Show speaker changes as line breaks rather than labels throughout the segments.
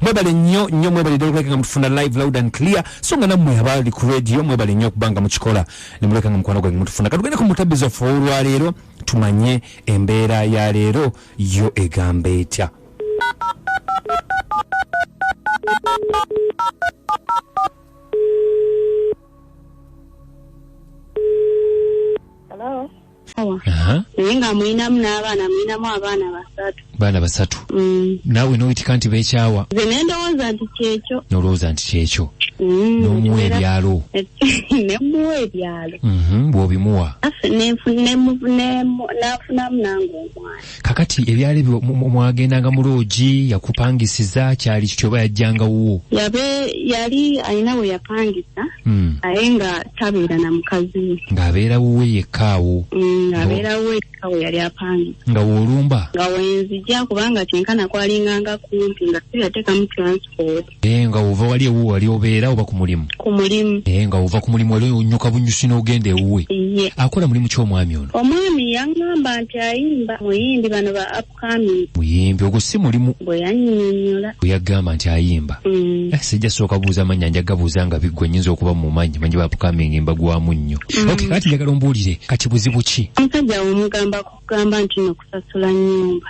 Mwebale nnyo nnyo, mwebale ddala okuleka nga mutufuna live loud and clear, so nga nammwe abali ku radio mwebale nnyo okuba nga mukikola ne muleka nga mukwano gwange mutufuna. Katugende ku mutabizi waffe olwaleero tumanye embeera ya leero yo egamba etya.
Hello. Naye nga mulinamu n'abaana, mulinamu abaana basatu.
Baana basatu. Naawe n'oyitika nti beekyawa.
Nze ne ndowooza nti kyekyo.
N'olowooza nti kyekyo. N'omuwa ebyalo.
Ne muwa ebyalo.
Bw'obimuwa.
N'afunamu nange omwana.
Kakati ebyalo ebyo mwagendanga mu loogi, yakupangisiza, kyali kityo oba yajjanga wuwo?
Yabe yali alina we yapangisa, naye nga tabeera na mukazi we.
Ng'abeera wuwe yekka awo.
Ng'abeera wuwe yekka we yali apangisa.
Nga w'olumba?
Nga wenzija, kubanga kyenkana kwalinganga kumpi nga siyateekamu transport.
Nga ova wali ewuwe wali obeera oba ku mulimu?
Ku mulimu.
Nga ova ku mulimu wali onyuka bunyusi n'ogenda ewuwe.
Ye.
Akola mulimu ki omwami ono?
Omwami yaŋŋamba nti ayimba, muyimbi, bano ba upcoming.
Muyimbi, ogwo si mulimu.
Bwe yannyonnyola.
Bwe yagamba nti ayimba. Sijja sooka buuza mannya, nja gabuuza nga biggwa, nnyinza okuba mumanyi, manyi ba upcoming mbagwamu nnyo. Okay, kati njagala ombuulire, kati buzibu ki?
Omusajja omugamba kugamba nti no kusasula nnyumba.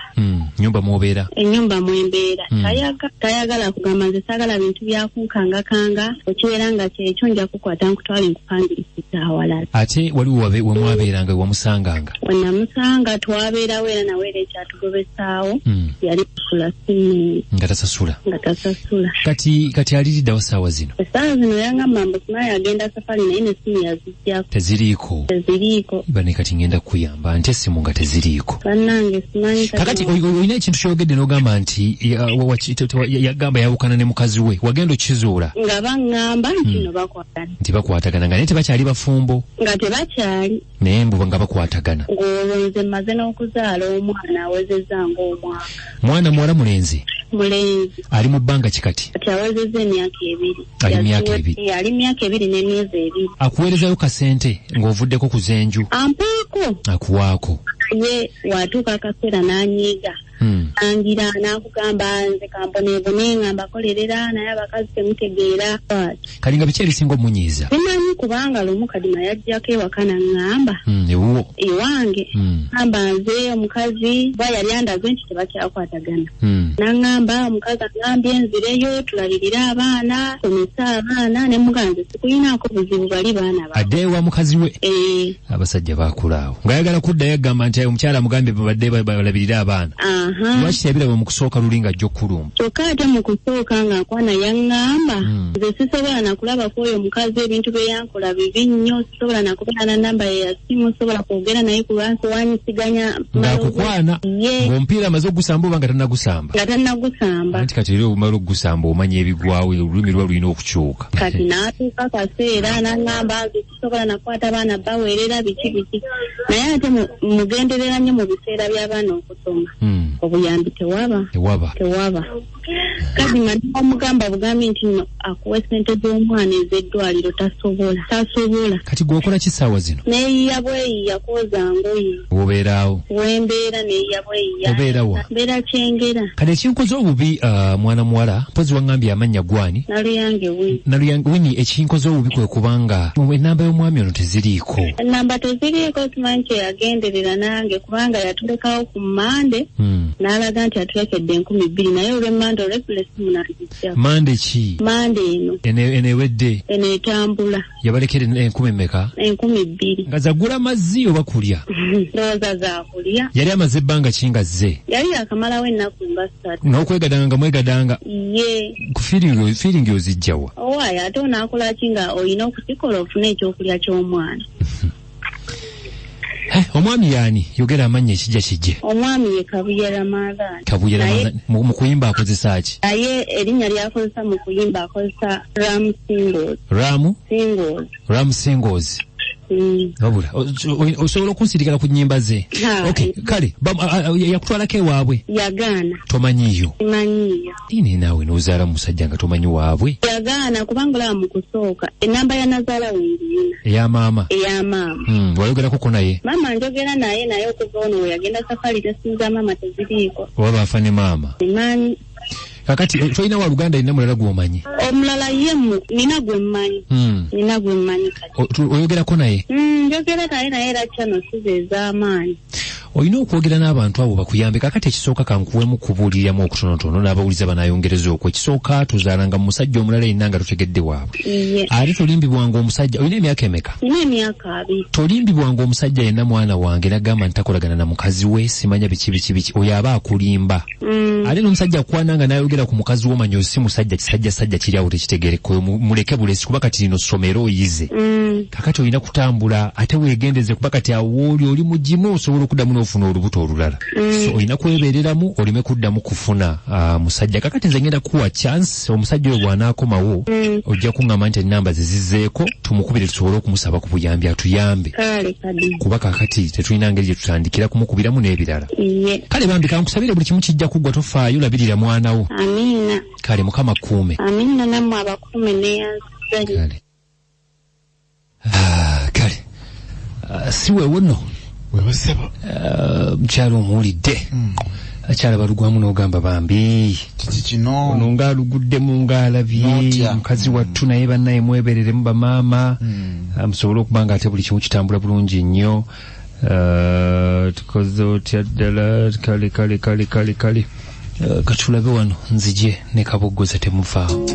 Nnyumba mw'obeera?
Ennyumba mwembeera. Tayagala kugamba nze saagala bintu bya kunkangakanga, okibeera nga kyekyo nja kukwata nkutwale nkupangirisiza awalala.
Ate waliwo we mwabeeranga, we wamusanganga?
We namusanga twabeerawo era nawe era ekyatugobesaawo. Yali tasasula simu.
Nga tasasula?
Nga tasasula.
Kati aliriddawo ssaawa zino?
Essaawa zino yangamba mbu simanyi agenda safari, naye n'essimu yaziggyako.
Teziriiko?
Teziriiko.
Bane kati ngenda kukuyamba nti essimu nga teziriiko.
Bannange simanyi.
Kakati olina ekintu ky'oyogedde n'ogamba nti yagamba yawukana ne mukazi we, wagenda okizuula?
Nga baŋŋamba nti no bakwatagana.
Nti bakwatagana nga naye tebakyali bafumbo?
Nga tebakyali.
Naye mbu nga bakwatagana.
Ng'olwo nze mmaze n'okuzaala omwana awezezza ng'omwaka.
Mwana muwala mulenzi?
Mulenzi.
Ali mu bbanga ki kati?
Kati awezezza emyaka 2.
Ali myaka 2.
Ali myaka 2 n'emyezi 2.
Akuweerezayo kasente ng'ovuddeko ku z'enju?
Ampaako.
Akuwaako.
Ye watuuka akaseera n'anyiiga. Angira n'akugamba nze kamboneebone nga mbakolerera naye abakazi temutegeera.
Kali nga biki ebisinga omunyiiza?
Simanyi kubanga lumu Kadima yajjako ewaka n'aŋŋamba.
Ewuwo?
Ewange. Ŋŋamba nze omukazi kuba yali andaze nti tebakyakwatagana. N'aŋŋamba omukazi aŋŋambye nzireyo tulabirire abaana, tusomese abaana, ne mugamba nze sikuyinaako buzibu bali baana ba.
Adde ewa mukazi we? Abasajja baakula awo. Ng'ayagala kuddayo agamba nti omukyala amugambye babadde balabirire abaana. Lwaki teyabiraba mu kusooka luli ng'ajja okukulumba?
Kyokka ate mu kusooka nga nkwana yaŋŋamba nze sisobola na kulaba ku oyo omukazi, ebintu bye yankola bibi nnyo, sisobola na kubeera na namba ye ya simu, sisobola kwogera naye kuwanyisiganya.
Ng'akukwana ng'omupiira amaze okugusamba oba nga tannagusamba?
Nga tannagusamba.
Anti kati era omala okugusamba omanya ebigwawo, olulimi luba lulina okukyuka.
Kati n'atuuka kaseera n'aŋŋamba nze sisobola na kukwata baana baweerera biki biki, naye ate mugenderera nnyo mu biseera by'abaana okusoma. Obuyambi tewaba.
Tewaba.
Tewaba. Kadima omugamba bugambi nti no akuwe ssente z'omwana ez'eddwaliro tasobola. Tasobola.
Kati gwe okola ki ssaawa zino?
Neeyiya bweyiya kwoza ngoye.
Obeeraawo?
Wembeera neeyiya bweyiya.
Obeera wa?
Mbeera Kyengera.
Kati ekinkoze obubi mwana muwala, mpozi waŋŋambye amannya gwani?
Naluyange Winnie.
Naluyange Winnie, ekinkoze obubi kwe kubanga ennamba y'omwami ono teziriiko.
Ennamba teziriiko, simanyi kye yagenderera nange kubanga yatulekawo ku Mmande. N'alaga nti atulekedde 2,000 naye olw'Emmande olw'eggulo essimu n'agiggyako.
Mmande ki?
Mmande eno.
Eno ewedde?
Eno etambula.
Yabalekera 1,000 mmeka?
2,000.
Nga zagula mazzi oba kulya?
Ndowooza za kulya.
Yali amaze ebbanga ki nga azze?
Yali yakamalawo ennaku nga 3.
N'okwegadanga nga mwegadanga?
Ye.
Ku feeling ozijja wa?
Owaaye ate onaakola ki nga olina okukikola ofune ekyokulya ky'omwana?
Omwami yaani? Yogera amannya ekijja kijje.
Omwami ye Kabuye Ramadhan.
Kabuye Ramadhan. Mu kuyimba akozesa ki?
Naye erinnya ly'akozesa mu kuyimba akozesa Ram Singles.
Ram?
Singles.
Ram Singles. Wabula, osobola okunsirikira ku nnyimba ze? Okay, kale, yakutwalako ewaabwe?
Yagaana.
Tomanyiiyo?
Simanyiiyo.
Ine naawe n'ozaala musajja nga tomanyi waabwe?
Yagaana kubanga olaba mu kusooka ennamba ya nazaala we ngiyina.
Eya maama?
Eya maama.
Wayogerako naye?
Maama njogera naye, naye okuva ono we yagenda safari tesimu za maama teziriiko.
Oba baafa ne maama?
Simanyi.
Kakati tolina wa luganda yenna mulala gw'omanyi?
Omulala ye nina gwe mmanyi. Nina gwe mmanyi kati.
Oyogerako naye?
Njogera naye, naye era kyano size ez'amaanyi.
Olina okwogera n'abantu abo bakuyambe. Kakati ekisooka kankuwemu kubuuliriramu okutonotono n'abawuliza banayongereza okwo. Ekisooka, tozaalanga mu musajja omulala yenna nga totegedde waabwe. Ate tolimbibwanga omusajja. Olina emyaka emeka?
Nina emyaka 20.
Tolimbibwanga omusajja yenna, mwana wange, nagamba ntakolagana na mukazi we, simanya biki biki biki, oyo aba akulimba. Ate n'omusajja akwana nga n'ayogera ku mukazi wo, manya si musajja kisajja sajja kiri awo tekitegeereka, oyo muleke bulesi, kuba kati lino ssomero oyize. Kakati olina kutambula ate weegendeze, kuba kati awo oli oli mugimu, osobola okuddamu n'ofuna olubuto olulala. So olina kwebeereramu oleme kuddamu kufuna musajja. Kakati nze ngenda kuwa chance, omusajja oyo bw'anaakomawo ojja kuŋŋamba nti enamba ze zizzeeko, tumukubire tusobole okumusaba ku buyambi atuyambe.
Kale kadi.
Kuba kakati tetulina ngeri gye tutandikira kumukubiramu n'ebirala.
Ye.
Kale bambi kankusabire buli kimu kijja kuggwa, tofaayo, labirira mwana wo.
Amiina.
Kale Mukama kuume.
Amiina, nammwe abakuume neyanziza.
Kale. Kale si weewo nno.
Wewe ssebo.
Mukyala omuwulidde, akyala balugwamu n'ogamba bambi
Kiki kino?
Ono ng'aluguddemu ng'alabye
N'otya.
mukazi wattu, naye bannaye mwebereremu bamaama, musobole okuba nga ate buli kimu kitambula bulungi nnyo. Tukoze otya ddala? Kale kale kale kale kale, katulabe wano nzije ne kaboggoza, temuvaawo.